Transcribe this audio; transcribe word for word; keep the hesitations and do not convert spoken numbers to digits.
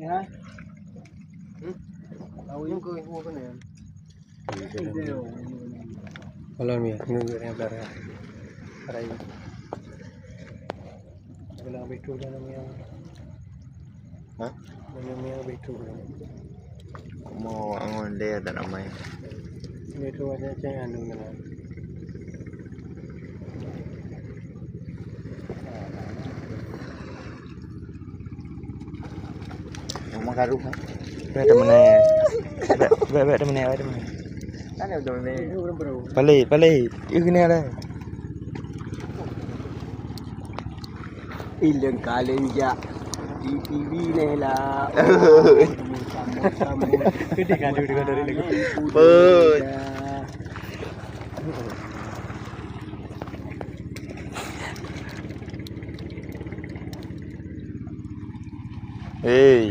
Ya. Hmm? Tahu yang kau yang kau kena. Kalau ni, nunggu yang berada. Ada ini. Kalau habis tu dah namanya. Ha? Dah namanya habis tu dah. Mau angon dia tak ramai. Habis tu ada cek anu kena. Rumah garu kan? Bèk teumeuné. Bèk, bèk, bèk teumeuné, bèk teumeuné. Ada teumeuné. Paléh, paléh. Ih, kena lah. Ileng kaleng jak di T V neh lah. Kena gaduh dengan dari lagu. Pun. Hei,